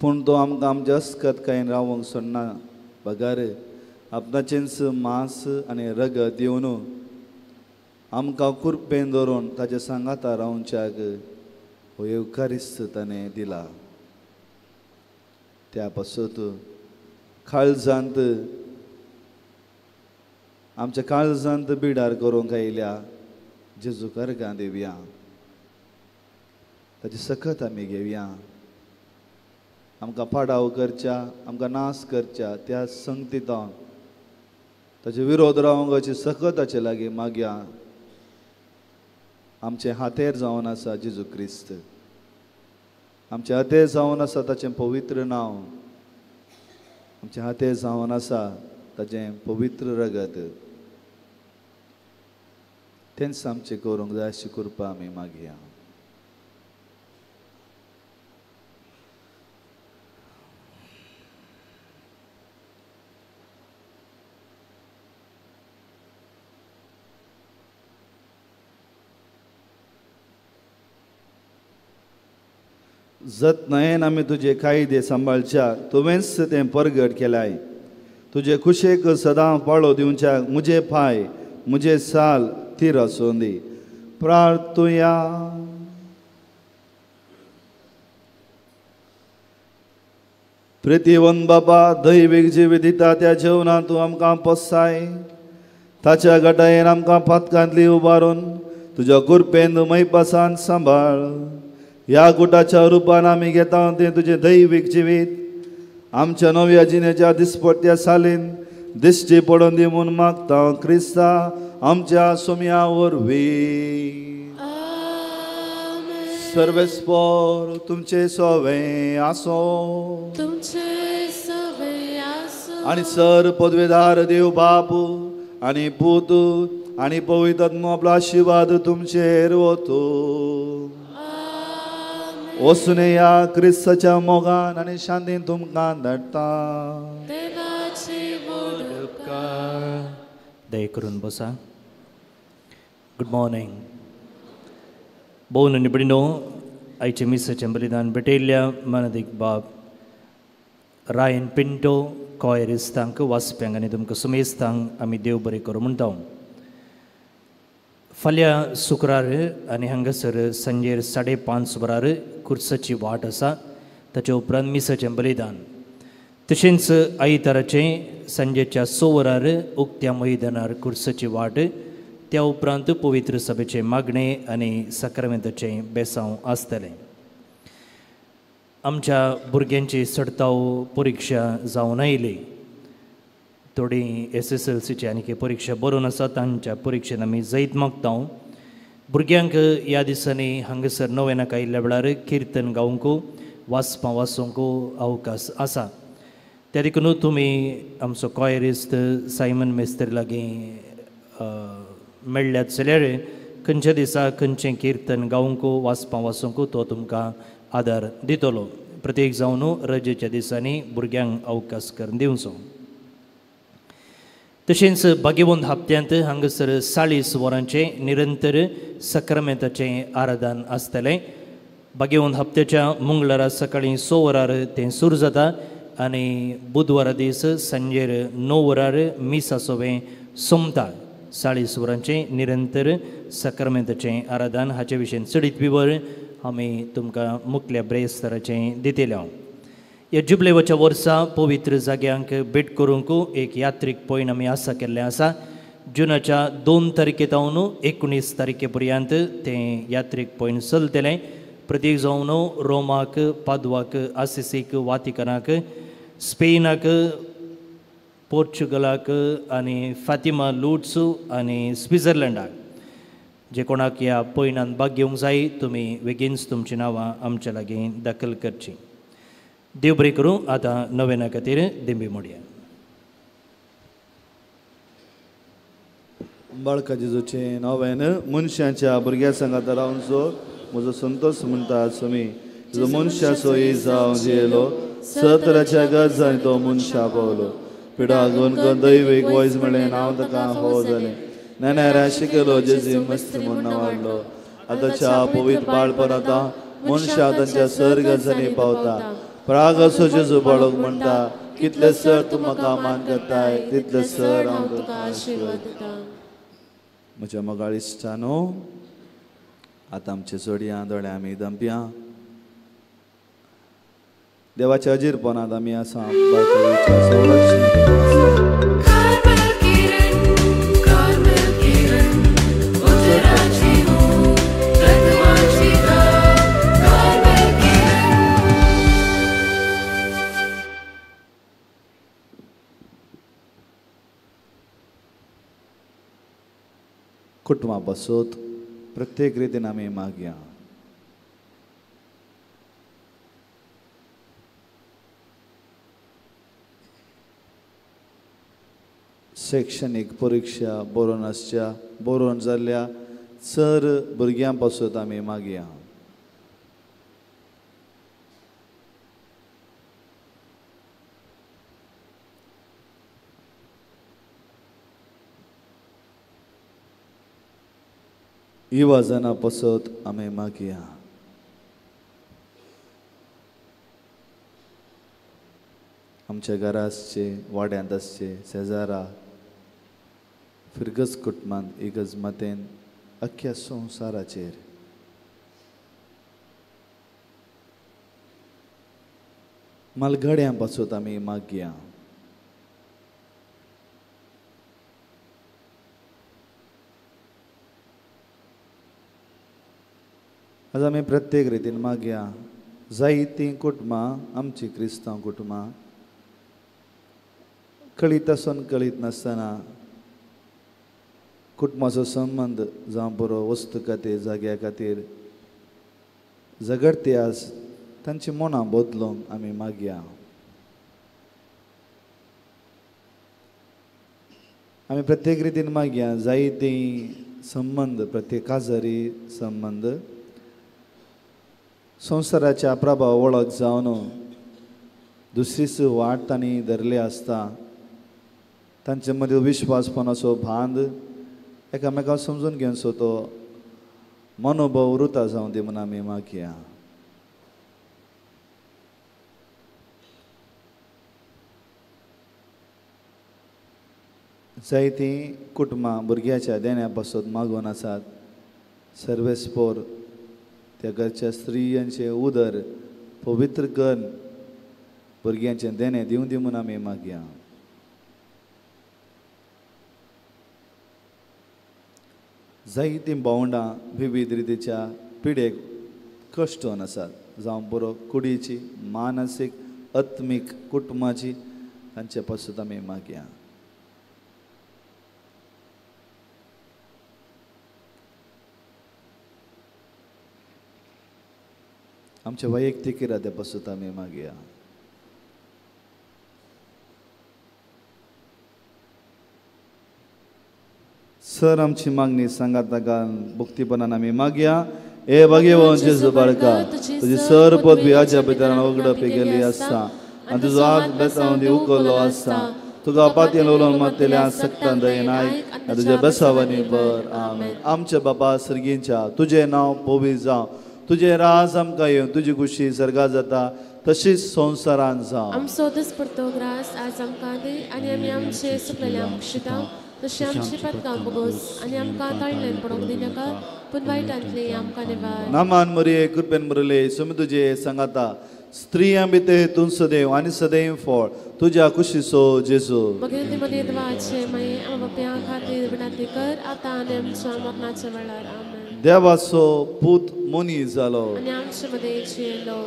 पूण तो आमकां आमच्या अस्कतकायेन रावंक सोडना, बगर आपणाचेंच मांस आनी रगत दिवन आमकां कुरपेन धरून ताचे सांगाता रावच्याक हो येवकारिस्त ताणें दिला. त्या पासत काळजांत, आमच्या काळजांत बिडार करूंक आयल्या जेजू कर्गां दिवया, ताची सकत आमी घेवया. आमकां पाडाव करच्या, आमकां नाश करच्या त्या संगतींत ताचे विरोध रावंक अशी सकत ताचे लागीं मागया. आमचे हातेर जावन आसा जेजू क्रिस्त, आमचे हातेर जावन आसा ताचें पवित्र नांव, आमचे हातेर जावन आसा ताचें पवित्र रगत. तेंच आमचें करूंक जाय अशी कृपा आमी मागया. जतनायेन आमी तुजे कायदे सांबाळच्या, तुवेंच तें परगट केलाय. तुजे खुशेक सदां पाळो दिवच्याक म्हजे पांय, म्हजे साल थीर आसूं दी. प्रार्थुया. प्रितीवन बाबा, दैवीक जिवीत दिता त्या जेवणांत तूं आमकां पोसाय. ताच्या गटायेन आमकां पातकांतली उबारून तुज्या कृपेन मैपासान सांबाळ. ह्या गुटाच्या रुपान आमी घेता तें तुजें दैवीक जिवीत आमच्या नव्या जिणेच्या दिसपट्ट्या सालीन दिश्टी पडून दी म्हूण मागता क्रिस्ता आमच्या सोम्या वरवीं. सर्वेस्पोर तुमचे सोवे आसो आनी सर पदवेदार देव बाप आनी पूत आनी पवित्र आत्मो आपलो आशिर्वाद तुमचेर वतो. वचून ह्या क्रिस्ताच्या मोगान आनी शांतीन तुमकां धाडटा. दया करून बसा. Good morning. भोवन आनी भयणीनो, आयचें मिसाचें बलिदान भेटयल्ल्या मानादीक बाब रायन पिंटो कॉयरिस्तांक, वाचप्यांक आनी तुमकां सुमेस्तांक आमी देव बरें करूं म्हणटा. फाल्यां शुक्रार आनी हांगासर सांजेर 5:30 वरार कुर्साची वाट आसा. ताचे उपरांत मिसाचें बलिदान. तशेंच आयताराचें सांजेच्या 6 वरार उक्त्या मैदानार कुर्साची वाट. त्या उपरांत पवित्र सभेचें मागणें आनी साक्रामेंताचें बेसांव आसतलें. आमच्या भुरग्यांची चडताव परिक्षा जावन आयली. थोडी SSLCची आनी परिक्षा बरोवन आसा, तांच्या परिक्षेन आमी जैत मागता. भुरग्यांक ह्या दिसांनी हांगासर नव्यानाक आयिल्ल्या वेळार किर्तन गावंक, वाचपां वाचूंक अवकाश आसा. त्या देखून तुमी आमचो कॉयरिस्त सायमन मेस्त्री लागीं मेळ्ळ्यात जाल्यार खंयच्या दिसा खंयचें किर्तन गावंक, वाचपां वाचूंक तो तुमकां आदार दितलो. प्रत्येक जावन रजेच्या दिसांनी भुरग्यांक अवकाश करून दिवचो. तशेंच भाग्यवंत हप्त्यांत हांगासर 40 वरांचें निरंतर साक्रामेंताचें आराधन आसतलें. भाग्यवंत हप्त्याच्या मंगळारा सकाळीं 6 वरार तें सुरू जाता आनी बुधवारा दीस सांजेर 9 वरार मिसा सोवें सोमता. 40 वरांचें निरंतर साक्रामेंताचें आराधन. हाचे विशीं चडीत विवर आमी तुमकां मुखल्या ब्रेस्तराचें दितले. ह्या जुबलेवाच्या वर्सा पवित्र जाग्यांक भेट करूंक एक यात्रीक पयण आमी आसा केल्लें आसा. जुनाच्या 2 तारखे जावन 19 तारखे पर्यंत तें यात्रीक पयण चलतलें. प्रत्येक जावन रोमाक, पादवाक, आसिसीक, वातिकनाक, स्पेनाक, पोर्चुगलाक आनी फातिमा लुट्स आनी स्वित्झर्लंडाक जे कोणाक ह्या पयणान भाग घेवंक जाय तुमी बेगीनच तुमचीं नांवां आमच्या लागीं दाखल करचीं. देव बरें करूं. आतां नवेना खातीर दिंबी मोडया. बाळका जेजूचें नवेन मनशाच्या भुरग्या सांगाता रावचो म्हजो संतोष म्हणटा स्वामी. तुजो मनशाचो जावं जियेलो सतराच्या गजांनी तो मनशा पावलो. पिडा गोन दैवीक वयज मेळ्ळें नांव ताका हो जालें. नेणाऱ्या शिकयलो जेजू मस्त म्हूण वाडलो. आतांच्या पवित्र बाळपण आतां मनशा तांच्या सर गजांनी पावता. प्राग असो जेजू बाळक म्हणटा कितले सर तूं म्हाका मान करताय तितले सर हांव तुका आशिर्वाद दिता. म्हज्या मोगाळ इश्टानो, आतां आमचे जोडयां दोळे आमी दंपया. देवाच्या अजीरपणांत आमी आसा. संरक्षण कुटुंबा पासत प्रत्येक रितीन आमी मागया. शैक्षणीक परिक्षा बरोवन आसच्या बरोवन जाल्ल्या चड भुरग्यां पासत आमी मागया. युवा जाणां पासत आमी मागया. आमच्या घरा आसचे, वाड्यांत आसचे, शेजारा, फिरगज कुटुंबांत, इगर्ज मातेन, अख्ख्या संवसाराचेर मालघड्यां पासत आमी मागया. आज आमी प्रत्येक रितीन मागया. जायतीं कुटुंबां आमचीं क्रिस्तांव कुटुंबां कळीत आसून कळीत नासतना कुटुंबाचो संबंद जावं बरो वस्तू खातीर जाग्या खातीर झगडती आस तांची मनां बदलूंक आमी मागया. आमी प्रत्येक रितीन मागया. जायतीं संबंद प्रत्येक काजारी संबंद संवसाराच्या प्रभाव वळख जावन दुसरीच वाट तांणी धरली आसता. तांचे मदीं विश्वासपणाचो बांद एकामेकां समजून घेवचो तो मनोभाव उरता जावं दी म्हूण आमी मागया. जायतीं कुटुंबां भुरग्याच्या देण्या पासत मागून आसात. सर्वेस्पोर त्या घरच्या स्त्रियांचे उदर पवित्र करून भुरग्यांचें देणें दिवं दी म्हूण आमी मागया. जायतीं भावंडां विविध रितीच्या पिडेक कश्टोन आसात, जावं बरो कुडीची, मानसीक, आत्मीक, कुटुंबाची, तांचे पासत आमी मागया. आमच्या वैयक्तीक इराद्या पासत आमी मागया. सर आमची मागणी सांगाता घालून भक्तीपणान आमी मागया. ए भाग्यवान जेजू बाळका, तुजी सर पदवी आज्या भितरान उगडपी गेली आसता आनी तुजो हात बेसांव उखल्लो आसता. तुका पातयेन उलोवन मारतल्या सक्तान दयेन आयक आनी तुज्या बेसावांनी बर. आमेन. आमच्या बाबा सर्गींच्या, तुजें नांव पवित्र जावं, तुजें राज आमकां येवं, तुजी खुशी सर्गा जाता तशीच संवसारान जावं. आमचो दिसपडतो ग्रास आज आमकां दी आनी आमी आमचे सुकलेल्या बक्षिता तशें आमचे पातकां बोगोस आनी आमकां ताळल्यान पडोवंक दिनाका, पूण वायटांतली आमकां निवार. नामान मरिये, कृपेन भरले, स्वामी तुजे सांगाता, स्त्रियां भितर तूं सदैव आनी सदैव फळ तुज्या कुशीचो जेजू. मगेर मदीं देवाचे मागीर आमच्या बाप्या खातीर विनंती कर आतां आनी आमच्या मरणाच्या वेळार. आमेन. देवाचो पूत मनीस जालो आनी आमचे मदें जियेलो.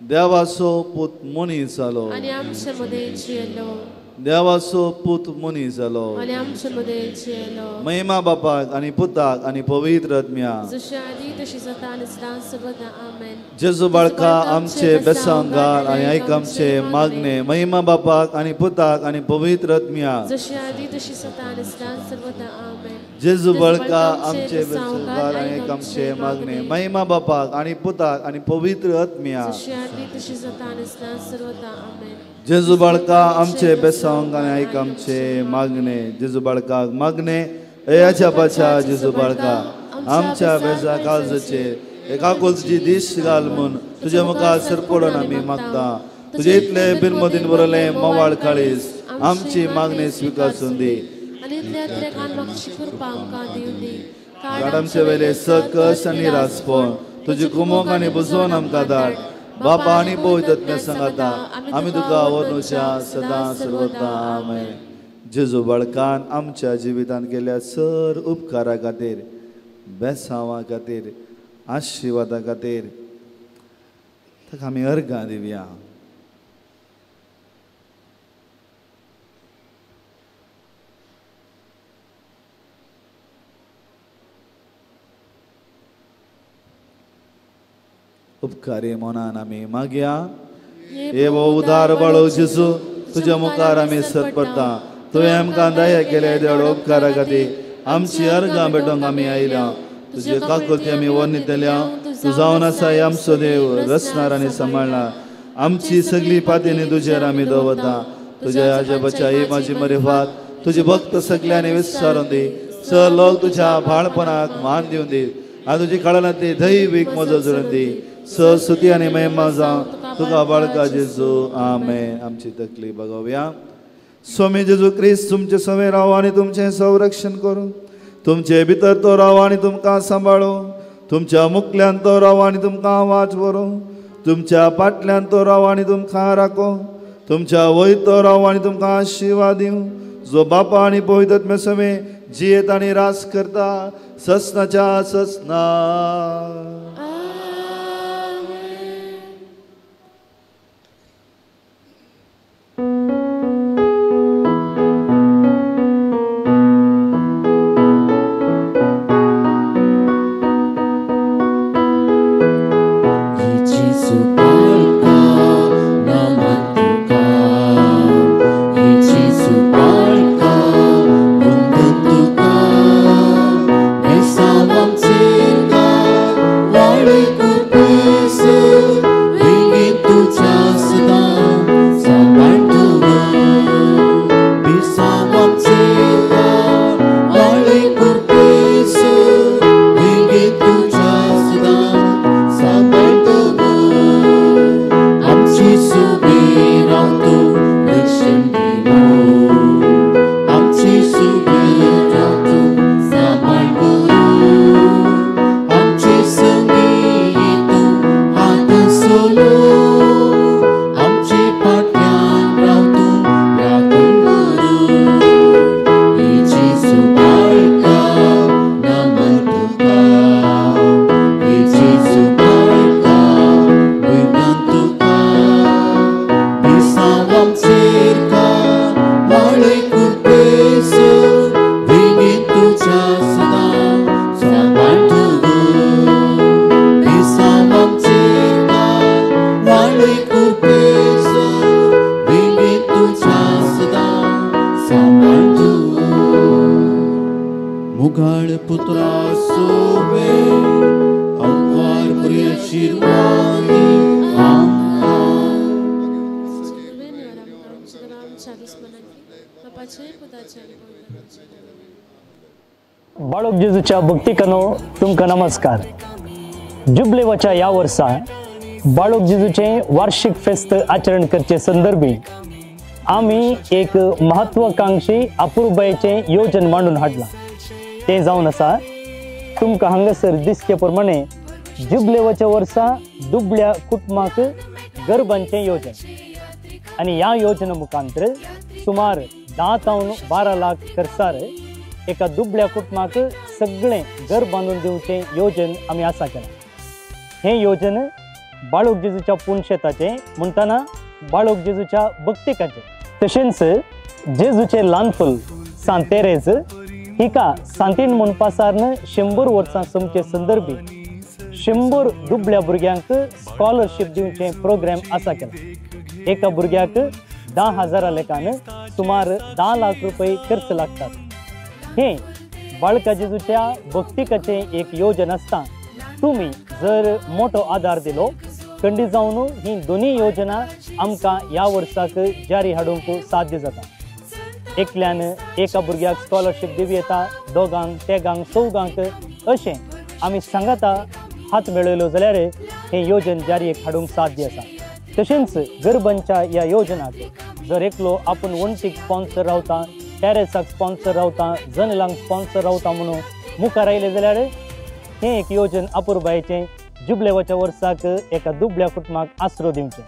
देवाचो पूत मनीस जालो आनी आमचे मदें जियेलो. देवाचो पूत मनीस जालो आनी आमचे मदें जियेलो. महिमा बापाक आनी पुताक आनी पवित्र आत्म्या, जशी आदी तशी सदां आनी सदां सर्वदा. आमेन. जेजू बाळका आमचे बेसांव घाल आनी आयक आमचे मागणे. महिमा बापाक आनी पुताक आनी पवित्र आत्म्या, जशी आदी तशी सदां आनी सदां सर्वदा. आमेन. जेजू बाळका आमचे बेसांव घाल आनी आयक आमचे मागणे. महिमा बापाक आनी पुताक आनी पवित्र आत्म्या, जशी आदी तशी सदां आनी सदां सर्वदा. आमेन. जेजू बाळका आमचे बेसांव आनी आयक आमचे मागणे. जेजू बाळकाक मागणे. एयाच्या पाच्या जेजू बाळका आमच्या बेजा काळजाचेर एका कोलची दीस घाल म्हूण तुज्या मुखार सरपडून आमी मागता. तुजे इतले बिरमदीन बरयलें मोवाळ काळीज आमची मागणी स्विकारून दी. कारण आमचे वेले सकस आनी राजपण तुजी कुमोक आनी बुजोवन आमकां धाड. बापा आनी पवित्र सांगता आमी तुका वनुच्या सदां सर्वता. आमेन. जेजू बाळकान आमच्या जिवितान केल्ल्या सर उपकारा खातीर, बेसांवा खातीर, आशिर्वादा खातीर ताका आमी अर्गां दिवया. उपकारी मनान आमी मागया. हे उदार बाळो जेजू, तुज्या मुखार आमी सरपडटा. तुवें आमकां दया केल्या देवळ उपकारा खातीर आमची अर्गां भेटोवंक आमी आयल्या. तुजे काकुळटी आमी वर्णितल्या. तूं जावन आसा आमचो देव, रचणार आनी सांबाळणार. आमची सगळी पातयेनी तुजेर आमी दवरता. तुज्या आजोबाच्या ही म्हाजी मरिफात तुजे भक्त सगल्यांनी विस्तारून दी. सर लोक तुज्या बाळपणाक मान दिवन दी आनी तुजी कळनांतली दैवीक मजत जोडून दी. स्तुती आनी महिमा जावं तुका बाळका जेजू. आमेन. आमची तकली बघोवया. स्वामी जेजू क्रिस्त तुमचे सवे राव आनी तुमचें संरक्षण करूं. तुमचे भितर तो राव आनी तुमकां सांबाळू. तुमच्या मुखल्यान तो राव आनी तुमकां वाट व्हरूं. तुमच्या पाटल्यान तो राव आनी तुमकां राखो. तुमच्या वयर तो राव आनी तुमकां आशिर्वाद दिवं. जो बापा आनी पवित्र आत्म्या सवे जियेत आनी रास करता ससनाच्या ससना. बाळक जेजूच्या भक्तिकानो तुमकां नमस्कार. जुबलेवाच्या ह्या वर्सा बाळक जेजूचें वार्षिक फेस्त आचरण करचे संदर्भी आमी एक महत्वाकांक्षी अपुरबायेचें योजन मांडून हाडलां. तें जावन आसा तुमकां हांगासर दिसचे प्रमाणे जुबलेवाच्या वर्सा दुबळ्या कुटुंबाक गरबांचें योजन आनी ह्या योजना मुखांतर सुमार 10 तावन 12 लाख खर्चार एका दुबळ्या कुटुंबाक सगळें घर बांदून दिवचें योजन आमी आसा केलां. हें योजन बाळक जेजूच्या पुनशेताचें म्हणटना बाळक जेजूच्या भक्तिकाचें, तशेंच जेजूचें ल्हान फूल सांत तेरेज हिका सांतीन म्हूण पासारन 100 वर्सां सोमचे संदर्भी 100 दुबळ्या भुरग्यांक स्कॉलरशीप दिवचें प्रोग्राम आसा केला। एका भुरग्याक 10,000 लेखान सुमार 10 लाख रुपये खर्च लागतात। हे बाळका जेजूच्या भक्तिकाचें एक योजन आसता। तुमी जर मोठो आदार दिलो खंडीत जावन ही दोनूय योजना आमकां ह्या वर्साक जारी हाडूंक साध्य जाता। एकल्यान एका भुरग्याक स्कॉलरशीप दिवं येता, दोगांक, तेगांक, चौगांक अशें आमी सांगाता हात मेळयलो जाल्यार हें योजन जारीक हाडूंक साध्य आसा। तशेंच गरबांच्या ह्या योजनाक जर एकलो आपूण वण्टीक स्पॉन्सर रावता, टॅरेसाक स्पॉन्सर रावता, जनेलांक स्पॉन्सर रावता म्हणून मुखार आयलें जाल्यार हें एक योजन अपुरबायेचें जुबलेवाच्या वर्साक एका दुबळ्या कुटुंबाक आसरो दिवचें।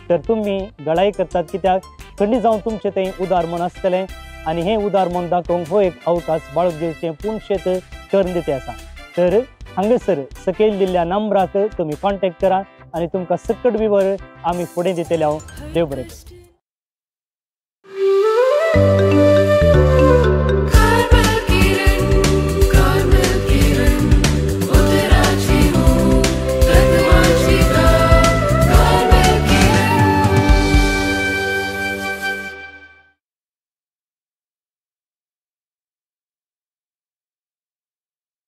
तर तुमी गळाई करतात कित्याक खंडीत जावन तुमचें तें उदार मन आसतलें आनी हें उदार मन दाखोवंक हो एक अवकाश बाळक जेजूचें पुणशेत करून दिते आसा। तर हांगासर सकयल दिल्ल्या नंबराक तुमी कॉन्टेक्ट करा आनी तुमकां सकट विवर आमी फुडें दितले। हांव देव बरें करूं।